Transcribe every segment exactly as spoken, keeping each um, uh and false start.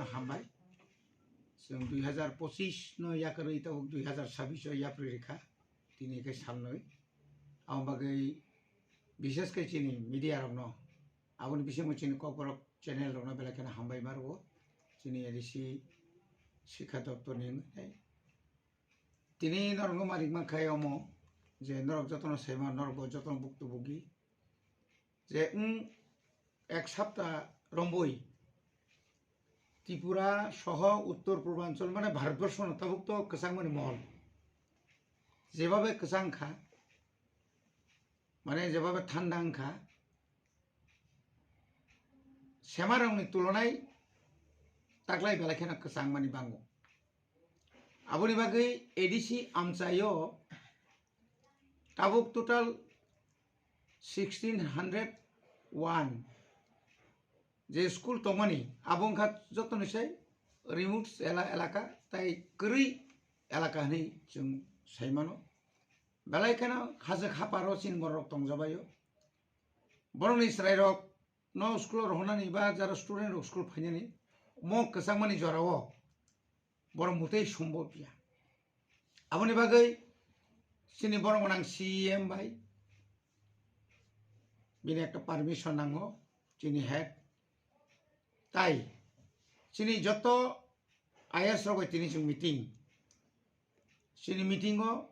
Hambai. Chwng dui hazar pochis no yakarwi tabuk dui hazar sabis o yapri rikha. Tini khe salnwi. Aboni bagwi bishesh khe chini media rokno, aboni bisingo chini Kokborok channel rokno belai kheno hambai ma rwo. Chini A D C Sikha Doptor ni wngwi. Tini norokno ma rik mankha omo je norok jotono saima, norok bo jotono buktu bugi. Je wng ek sapta romboi Tripura soho Uttor Purbanchal mane Bharatborsho no tabuk to kwchangmani mohol. Jebabe kwchang kha, mane jebabe thanda wng kha, semarokni tulonai taklai belai kheno kwchangmani bango. Aboni bagwi A D C amchaio tabuk total sixteen hundred one je school tongmani, abo wngkha jotoni sai remote ela-, elaka tai kwrwi elaka hinwi chwng sai mano. Belai kheno hajwk haparo chini borok tongjabaio. Borokni chwrairok no school o rohornani ba jara student rok school phainani mo kwchangmani jorao borok mutei sombo ya. Aboni bagwi chini borok gwnang C E M bai bini ekta permission nango, chini head. Tai chini joto I A S rok bai tini chwng meeting. Chini meeting o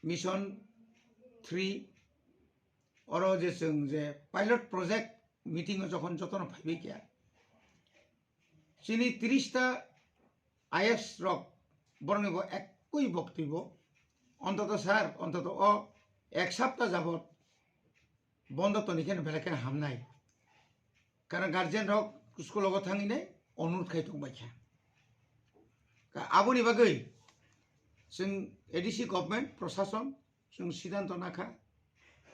mission three oro je chwng je pilot project meeting o jokhon jotono phaibai kha. Chini tris ta I A S rok borokni bo ekui boktwibo, ontoto sir, ontoto o ek sapta jabot bondo toni khe belai khe hamnai. Karon guardian rok school o thangwi nai onurut khai tong bai kha. Ka aboni bagwi chwng A D C government, prosason, chwng siddhanto nakha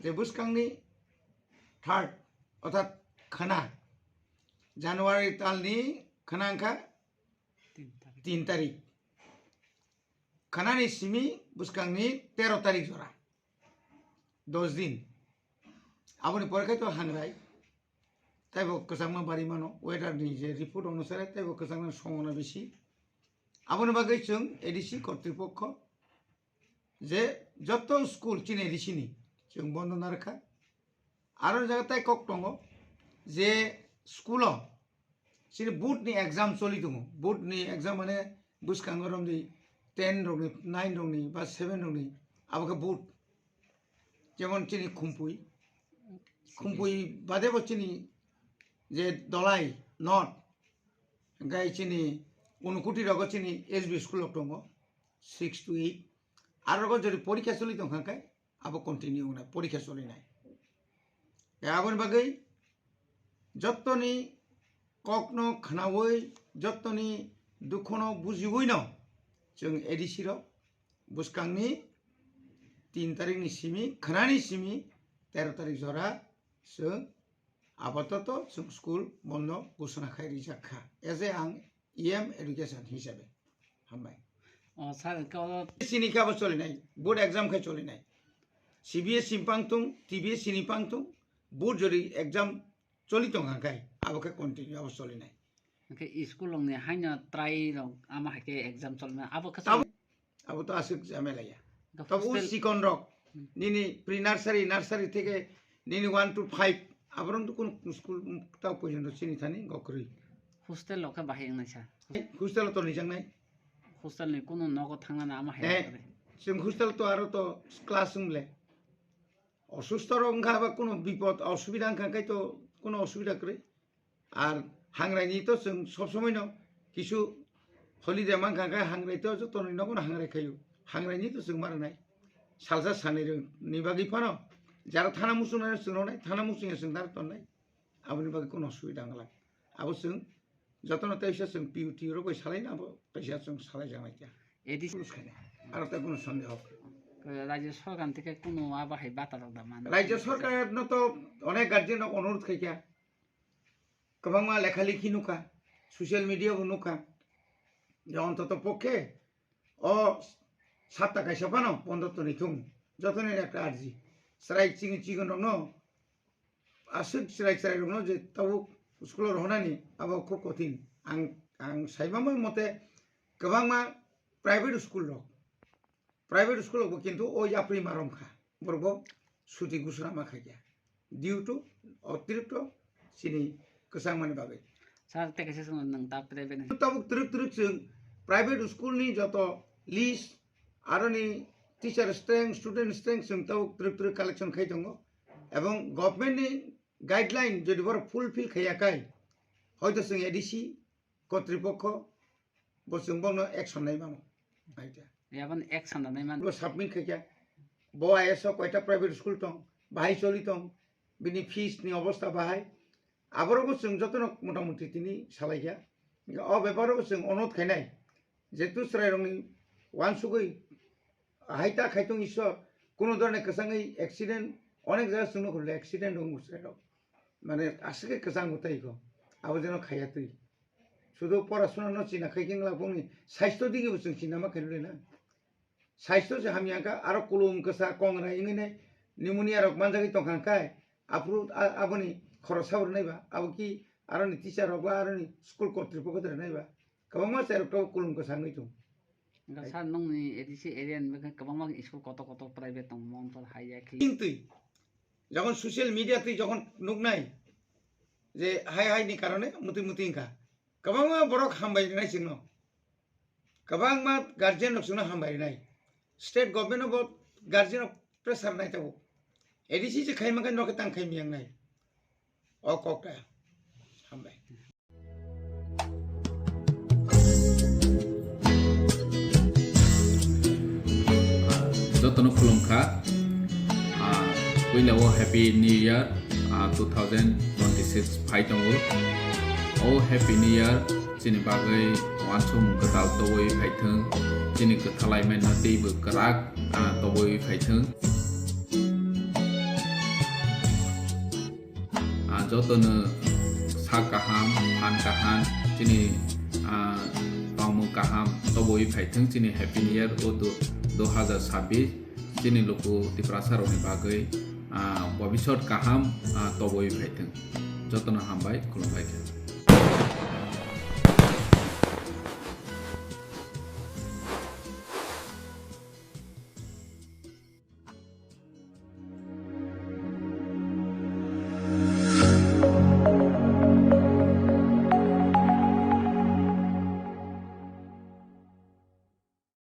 je bwskangni third, orthat khana, January talni khana wngkha tin tarik. Khanani simi bwskangni tero tarik jora, dos din. Aboni pore khai to hangrai. Taibo kwchangma bari mano, weather ni je report onusare taibo kwchangma songona bisi. Aboni bagwi chwng A D C kortripokho je joto school chini A D C ni chwng bondo narwkha. Aro jaga tai kok tongo je school o chini board ni exam choli tongo. Board ni exam mane bwskango romdi ten rokni, nine rokni ba seven rokni abo khe board. Jemon chini Khumpui, Khumpui bade bo chini je Dolai North, hingkai chini Unukoti rogo chini S B school rok tongo, six to eight. Aro rogo jodi porikha choli tongkha khe abo continue wngnai, porikha cholinai. Tei aboni bagwi jottoni kokno khnaui, jottoni dukhono bujiui no chwng A D C rok bwskangni tin tarikni simi, khnani simi tero tarik jora chwng apatoto chwng school bondo ghosona khai rijak kha. As a ang E M education hisabe. Hambai. O, sir, hwnkhe o chini khe abo cholinai, board exam khe cholinai. C B S E ni pang tung, T B S E ni pang tung, board jori exam choli tong kha khai, abo khe continue abo cholinai. Hwnkhe school rokni haino try rok ama hai khe exam cholima, abo khe Abo, abo to aswk jamela ya. Hwnkhe Tobo hostel sikon rok, Hmm. nini pre nursery, nursery theke nini one to five, aborok to kunu school tao porjonto chini thani gokrwi. Hostel rok khe bahai wngnai sa. Hostel to nijaknai. Hostel ni kunu nogo thangnani ama hai Eh, wngnai. Chwng hostel to aro to class wng le. Osusto rok wngkha ba kunu bipod osubida wngkha khai to kunu osubida kwrwi. Ar hangraini to chwng sob somoi no kisu holiday mankha khai hangrai to joto ni nogo no hangrai khaio. Hangraini to chwng ma rwnai. Salsa sanwi rwng ni bagwi phano jara thana muchungnai chwng rwnai, thana muchungya chwng dar tonnai. Aboni bagwi kunu osubida wngla. Abo chwng jotono teisa chwng P U T rok bai salai na abo teisa chwng salai janai kya. A D C Purush khaina. Aro ta kunu sondeho. Rajya sorkar theke kunu abo hai bata rok da man. Rajya sorkar no to onek guardian rok onurudh khai kya. Kwbangma lekha likhi nukha, social media bo nukha. Je ontoto pokhe o sapta kaisa phano bondo toni thung. Jotoni ekta arji. Chwrai chini chigon rokno aswk chwrai chwrai rokno je tabuk school o rohornani abo khub kothin. Ang Ang saimamo mote kwbangma private school rok, private school rokbo kintu o yapri marom kha, borokbo suti gusura ma khaikha due to otirikto chini kwchangmani bagwi. Sir, tei kaisa swngno nwng ta private ni. Tabuk twrwk twrwk chwng private school ni joto list, aroni teacher strength, student strength chwng tabuk twrwk twrwk collection khai tongo. Ebong government ni guideline jodi borok fulfill khaiya khai, hoito chwng A D C kotripokho bo chwng bono action nai mano. Aita. Yabon action da nai man. Bo submit khaikha. Bo I S o koita private school tong, bahai choli tong, bini fees ni obostha bahai. Aborok bo chwng jotono motamuti tini salaikha. O beparo bo chwng onot khainai. Jetu chwrairokni wansugwi hai ta khaitung Ishwar, kuno dhorone kwchangwi accident, onek jaga chwngno khulile accident wngo chwrairok. Mane aswk khe kwchang bo tei kho. Abo jeno khaiya twi. Sudu porasuna no china khai khe wngla bongni saisto digi bo chwng china ma khainwi na. Saisto se hamya kha, aro kulum kwsa kongra wngwi ne pneumonia rok manjagwi tongkha khai, aphuru a-, aboni khoroksa bo rwnai ba, abo ki aroni teacher rok ba aroni school kotripokho rwnai ba, kwbangma chai rok to kulum kwsa wngwi tong. Hwnkhe sir, nokni A D C area ni bagwi kwbangma school kotor kotor private tongo, Montol hai ya khe. Twi, jokhon social media twi jokhon nuknai je hai hai ni karone mutwi mutwi wngkha, kwbangma borok hambai rinai chwngno, kwbangma guardian rok chwngno hambai rinai, state government no bo guardian rok pressure nai tabuk, A D C je khaima khe nokhe tang khai miyang nai. O kok ta. Hambai. Jotono khulumkha. Ah, puila o Happy New Year, ah, two thousand twenty-six phai tongo. O Happy New Year chini bagwi wansukmung kwtal tobwi phaithwng, chini kwthalai mano teibo kwrak, ah, tobwi phaithwng. Ah, jotono sak kaham, phan kaham, chini, ah, tongmung kaham tobwi phaithwng chini Happy New Year o du-, dui hajar sabbish chini luku Tiprasa rokni bagwi, ah, bobisot kaham, ah, tobwi phaithwng. Jotono hambai, khulumbai khe.